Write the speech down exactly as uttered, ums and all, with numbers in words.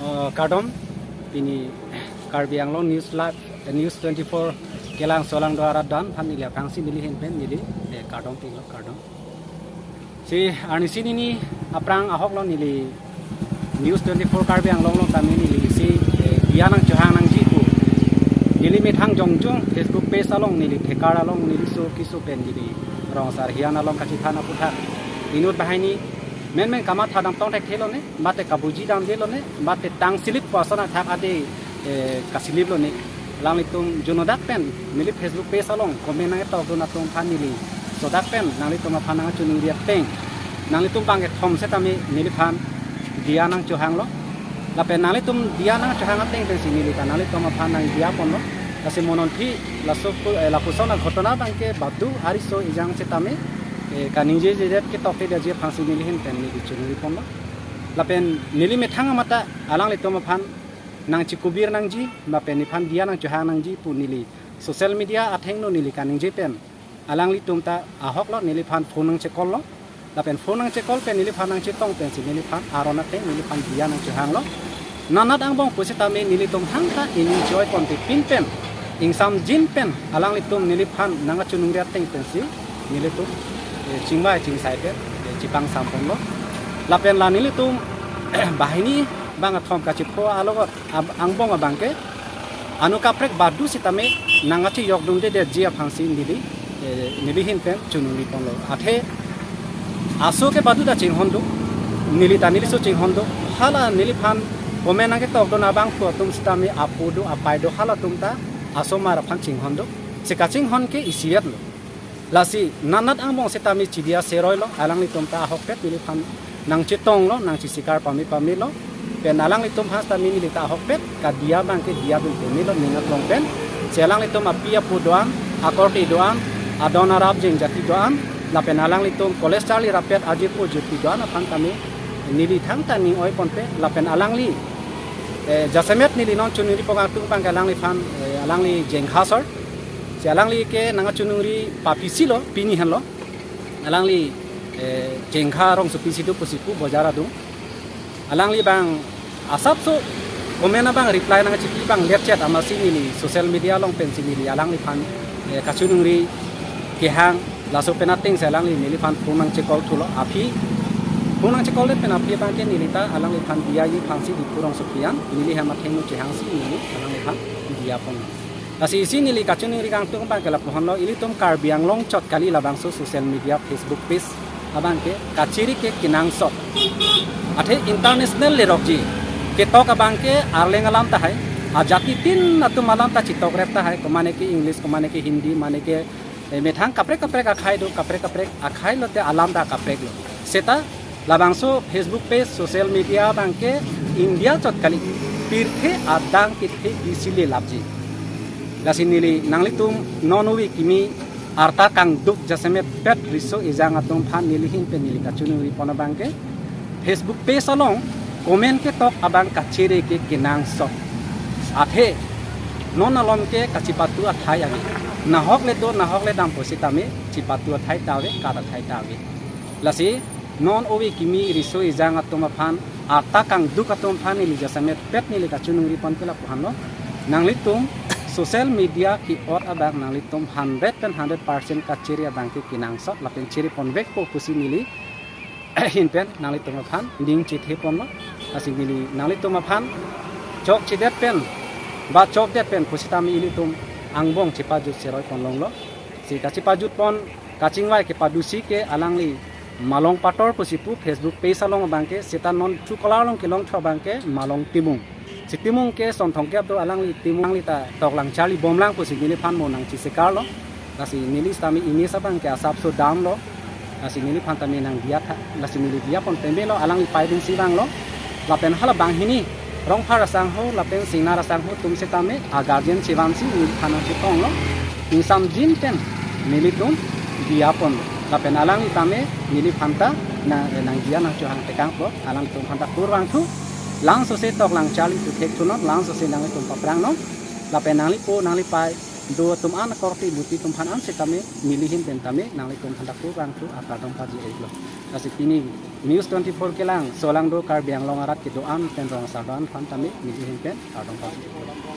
Uh, kardom, pini Karbi Anglong News Live, eh, News twenty-four kelang solang do arat dan aphan neli aphrangsi neli ahin pen neli, eh, kardom pilo, kardom. Si arnisi neli aphrang ahok lo neli News twenty-four Karbi Anglong along tame neli isi, eh, diya nangchohang nangji pu. Neli methang jongjong Facebook page along neli thekar along neli so kiso pen neli rong sar hian along kachethan aphuthak inut banghini menmen kamatha damtong thekthe lone, mate kabuji damde lone, mate tang silip puason athak ade, eh, kasilip lone. Alanglitum junodak pen neli Facebook page along comment nangtokdun atum aphan neli sodak pen nanglitum aphan nangchoningri ateng, nanglitum bangkethom setame neliphan diya nangchohanglo. Lapen nanglitum diya nangchohang ateng pensi neli ta nanglitum aphan nangdiya ponlo. Lasi mo non aphi laso pu-, eh, lapuson aghotona abangke badu ariso ejang setame, eh, kaningjejedet ketokte daji aphansi neli ahin pen neli choningri ponlo. Lapen neli methang amata alanglitum aphan nangchikubir nangji, lapen neliphan diya nangchohang nangji pu neli social media athengno neli kaningje pen alanglitum ta ahok lo, neliphan phone nangchecall lo. Lapen phone nangchecall pen neliphan nangchetong pensi neliphan aron ateng neliphan diya nangchohanglo. Nanat angbong pusitame nelitum thangta ining choi ponte pin pen, ingsamjin pen alanglitum neliphan nangkachoningri ateng pensi nelitum, eh, chingvai chingsai pen, eh, chepangsam ponlo. Lapen la nelitum banghini bangkethom kachepho alogot ab-, angbong abangke ano kaprek badu setame nangkachejokdundedetji aphansi neli, eh, neli ahin pen choningri ponlo. Athe aso ke badu ta chinghon do, neli ta neli so chinghon do, hala neliphan comment nangketokdun abangphu atum setame apo do apai do halatum ta asomar aphan chinghon do. Si kachinghon ke isivet lo. Lasi nanat angbong setame chidiya seroi lo, alanglitum ta ahokpet neliphan nangchetonglo, nangchesikar pame pamelo. Pen alanglitum aphan setame neli ta ahokpet kadiya abangke diyadun pamelo ning aklong pen. Si alanglitum api apo do-an, akorte do-an, adon arap jengjati do-an, lapen alanglitum college charli rapet ajepo jepi do-an aphan tame neli thangta ning oi ponpe, lapen alangli, eh, jasemet neli non choningri pong atum abangke alangliphan, eh, alangli Jengkha sir. Si alangli ke nangkachoningri papi si lo, pini henlo. Alangli, eh, Jengkha rongsopi si do pusi pu bojar adung. Alangli bang asapso comment abang reply nangchipi abang letchet amatsi neli social media along pensi neli alangliphan, eh, kachoningri kehang, laso pen atengsi alangli neliphan phone nangchecall thulo aphi. Phone nangchecall det pen aphi abangke neli ta alangliphan diyaji aphansi Diphu rongsopi an neli hem athengno chehangsi neli alangliphan diya pon. Lasi isi neli kachoningri kangtung abangke lapu henlo, ilitum Karbi Anglong chot kali, labangso social media Facebook page abangke kachere ke kenangsot. Athe international lerokji, ketok abangke arleng alam tahai, ajatitin atum alam ta chetokret tahai, komane ke English, komane ke Hindi, mane ke, eh, methang kaprek kaprek akhai do, kaprek kaprek akhai lote alam ta kaprek lo. Seta labangso Facebook page, social media abangke India chot kali, pirthe adang kethe isi le lapji. Lasi neli nanglitum non ove kimi arta kangduk jasemet pet riso ejang atum aphan neli ahin pen neli kachoningri pon abangke, Facebook page along comment ketok abang kachere ke kenangsot. Athe non alom ke kachepatu athai ave. Nahok le do, nahok le dam pusitame chepatu athai ta ave, kat athai ta ave. Lasi non ove kimi riso ejang atum aphan, arta kangduk atum aphan neli jasemet pet neli kachoningri pon ke lapu henlo. Nanglitum social media ke-ot abang nanglitum hundred pen hundred percent kachere abangke kenangsot lapen chere ponvekpo pusi neli ahin pen nanglitum aphan ning chethe ponlo. Lasi neli nanglitum aphan chokchedet pen ba chokdet pen pusitame ilitum angbong chepajut seroi pon longlo. Si kachepajut pon kachingvai kepado si ke alangli Malong Pator pusi pu Facebook page along abangke, seta non Truecaller along kelongthu abangke Malong Timung. Si Timung ke Sonthong Kep do, alangli Timung, alangli ta toklang charli bomlang pusi neliphan mo nangchesikar lo. Lasi neli setame image abangke asapso dam lo. Lasi neliphan tame nangdiya tha, lasi neli diya pon pembe lo, alangli pai ding si vang lo. Lapen hala banghini Rongphar asangho lapen Singnar asangho atum setame a guardian chevansi neliphan nangchetong lo. Ingsamjin pen nelitum diya pon lo. Lapen alangli tame neliphan ta na, nangdiya nangchohang tekang po, alangtum aphan ta kurvangthu. Langsose toklang charli thu thek thunon, langsose nanglitum paprang non. Lapen nanglipo nanglipai do atum an korte buti atum aphan an setame neli ahin pen tame nanglitum aphan dak kurang tu akardom pajir-iklo. Lasi pini News twenty-four kelang, solangdo Karbi Anglong arat kedo-an pen rong asar do-an aphan tame neli ahin pen kardom pajir-iklo.